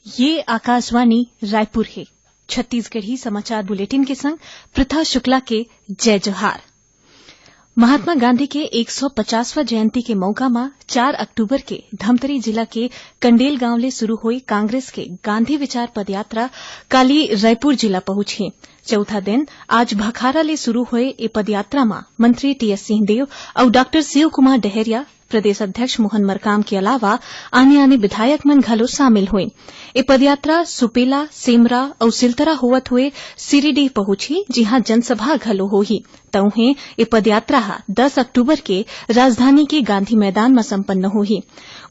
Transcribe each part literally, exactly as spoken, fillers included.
ये आकाशवाणी रायपुर हे। छत्तीसगढ़ी समाचार बुलेटिन के संग प्रथा शुक्ला के जय जोहार। महात्मा गांधी के एक सौ पचासवां जयंती के मौका म चार अक्टूबर के धमतरी जिला के कंडेल गांव ले शुरू होए कांग्रेस के गांधी विचार पदयात्रा काली रायपुर जिला पहुंचही। चौथा दिन आज भखारा ले शुरू होए ए पदयात्रा म मंत्री टीएस सिंहदेव अउ डॉक्टर शिव कुमार डहरिया, प्रदेश अध्यक्ष मोहन मरकाम के अलावा आने-आने विधायक मन घलो शामिल होइन। ए पदयात्रा सुपेला, सेमरा अउ सिलतरा होवत हुए सिरीडीह पहुंचही, जिहां जनसभा घलो होही। त उहें, ए पदयात्रा ह दस अक्टूबर के राजधानी के गांधी मैदान म संपन्न होही।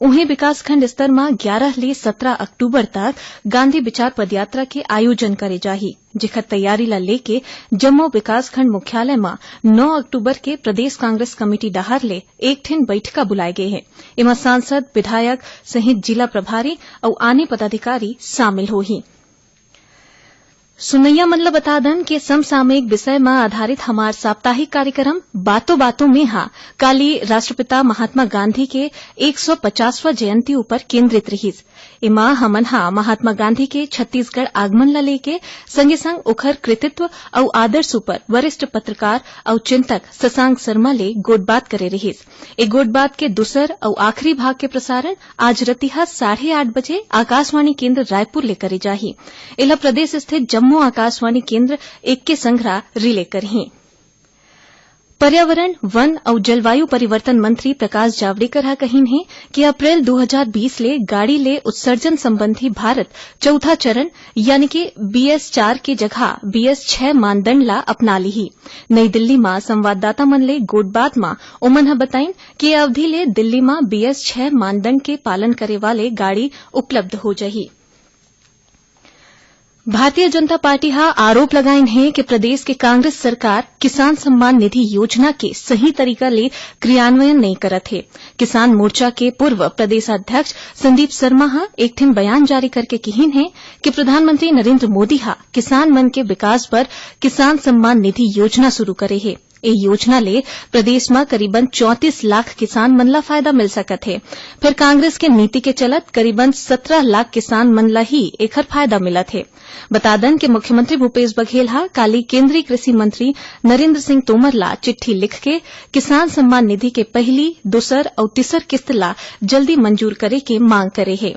उहें, विकासखंड स्तर म ग्यारह ले सत्रह अक्टूबर तक गांधी विचार पदयात्रा के आयोजन करे जाही, जेखर तैयारी ल लेके जम्मो विकासखंड मुख्यालय म नौ अक्टूबर के प्रदेश कांग्रेस कमेटी डहार ले एक ठिन बइठका बुलाए गे हे। एमा सांसद, विधायक सहित जिला प्रभारी अउ आने पदाधिकारी शामिल होही। सुनइया मन ल बता दन के समसामयिक विषय म आधारित हमार साप्ताहिक कार्यक्रम बातों बातों में हा काली राष्ट्रपिता महात्मा गांधी के एक सौ पचासवां जयंती ऊपर केंद्रित रिहिस। एमा हमन हा महात्मा गांधी के छत्तीसगढ़ आगमन ल लेके संगे संग ओखर कृतित्व अउ आदर्श ऊपर वरिष्ठ पत्रकार अउ चिंतक शशांक शर्मा ले गोठबात करे रिहिस। ए गोठबात के दूसर अउ आखिरी भाग के प्रसारण आज रतिहा साढ़े आठ बजे आकाशवाणी केंद्र रायपुर ले करे जाही। एला प्रदेश स्थित जम्मो आकाशवाणी केंद्र एके संघरा रिले करही। पर्यावरण, वन अउ जलवायु परिवर्तन मंत्री प्रकाश जावड़ेकर ह कहिन हे कि अप्रैल दू हजार बीस ले गाड़ी ले उत्सर्जन संबंधी भारत चौथा चरण यानी कि बीएस चार के जगह बीएस छह मानदंड ला अपना लिही। नई दिल्ली म संवाददाता मन ले गोठबात म ओमन ह बताइन कि ए अवधि ले दिल्ली म बीएस छह मानदंड के पालन करे वाले गाड़ी उपलब्ध हो जाही। भारतीय जनता पार्टी ह आरोप लगाइन हे कि प्रदेश के कांग्रेस सरकार किसान सम्मान निधि योजना के सही तरीका ले क्रियान्वयन नइ करत हे। किसान मोर्चा के पूर्व प्रदेश अध्यक्ष संदीप शर्मा ह एक ठिन बयान जारी करके किहिन हे कि प्रधानमंत्री नरेंद्र मोदी ह किसान मन के विकास बर किसान सम्मान निधि योजना शुरू करे हे। ए योजना ले प्रदेश म करीबन चौंतीस लाख किसान मन ला फायदा मिल सकत हे। फेर कांग्रेस के नीति के चलत करीबन सत्रह लाख किसान मन ला ही एखर फायदा मिलत हे। बता दन कि मुख्यमंत्री भूपेश बघेल ह काली केंद्रीय कृषि मंत्री नरेंद्र सिंह तोमर ला चिट्ठी लिख के किसान सम्मान निधि के पहली, दूसर अउ तीसर किस्त ला जल्दी मंजूर करे के मांग करे हे।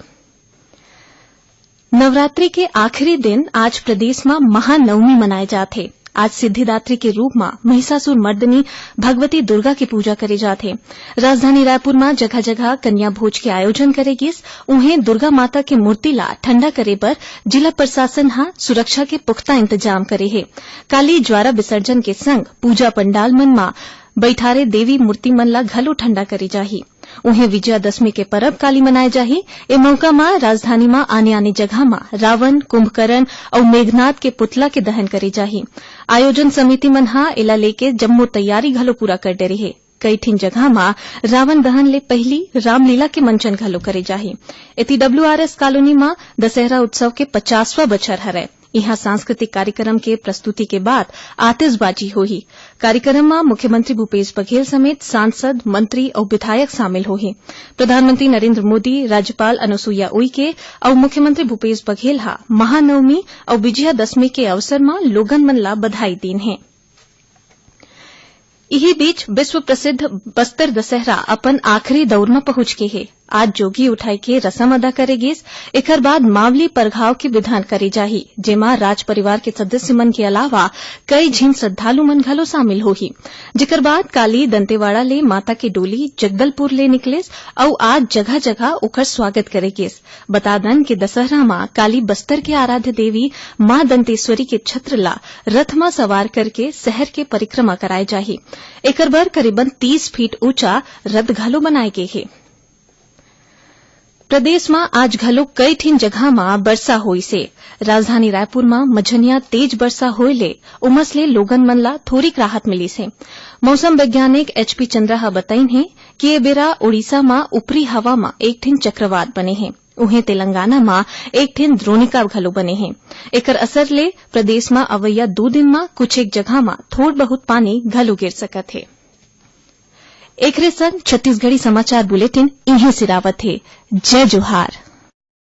नवरात्रि के आखिरी दिन आज प्रदेश म महानवमी मनाए जात हे। आज सिद्धिदात्री के रूप म महिषासुर मर्दनी भगवती दुर्गा के पूजा करे जात हे। राजधानी रायपुर म जगह-जगह कन्या भोज के आयोजन करे गिस। उहें, दुर्गा माता के मूर्ति ला ठंडा करे बर जिला प्रशासन ह सुरक्षा के पुख्ता इंतजाम करे हे। काली ज्वारा विसर्जन के संग पूजा पंडाल मन म बइठारे देवी मूर्ति मन ला घलो ठंडा करे जाही। उहें, विजयादशमी के परब काली मनाए जाही। ए मौका म राजधानी म आने-आने जगह म रावण, कुंभकर्ण अउ मेघनाथ के पुतला के दहन करे जाही। आयोजन समिति मन ह एला लेके जम्मो तैयारी घलो पूरा कर डरे हे। कई ठिन जगह म रावण दहन ले पहिली रामलीला के मंचन घलो करे जाही। एती डब्ल्यूआरएस कॉलोनी म दशहरा उत्सव के पचासवां बछर हरय। इहां सांस्कृतिक कार्यक्रम के प्रस्तुति के बाद आतिशबाजी होही। कार्यक्रम म मुख्यमंत्री भूपेश बघेल समेत सांसद, मंत्री अउ विधायक शामिल होही। प्रधानमंत्री नरेंद्र मोदी, राज्यपाल अनुसुईया उइके अउ मुख्यमंत्री भूपेश बघेल ह महानवमी अउ विजयादशमी के अवसर म लोगन मन ला बधाई दीन हे। इही बीच विश्व प्रसिद्ध बस्तर दशहरा अपन आखिरी दौर म पहुंच गे हे। आज जोगी उठाई के रसम अदा करे गिस, एखर बाद मावली परघाव के विधान करे जाही, जेमा राज परिवार के सदस्य मन के अलावा कई झिन श्रद्धालु मन घलो शामिल होही। जेकर बाद काली दंतेवाड़ा ले माता के डोली जगदलपुर ले निकलिस अउ आज जगह-जगह ओकर स्वागत करे गिस। बता दन कि दशहरा म काली बस्तर के आराध्य देवी मां दंतेश्वरी के छत्र ला रथ म सवार करके शहर के परिक्रमा कराए जाही। एकर बर करीबन तीस फीट ऊंचा रथ घलो बनाए गे हे। प्रदेश म आज घलो कई ठिन जगह म बरसा होइस हे। राजधानी रायपुर म मझनिया तेज बरसा होए ले उमस ले लोगन मन ला थोरिक राहत मिलिस हे। मौसम वैज्ञानिक एचपी चंद्रा ह बताइन हे कि ये बेरा उड़ीसा म ऊपरी हवा म एक ठिन चक्रवात बने हे। उहें, तेलंगाना म एक ठिन द्रोणिका घलो बने हे। एकर असर ले प्रदेश म अवइया दू दिन म कुछ एक जगह म थोड़ बहुत पानी घलो गिर सकत हे। एखरे संग छत्तीसगढ़ी समाचार बुलेटिन इहें सिरावत हे। जय जोहार।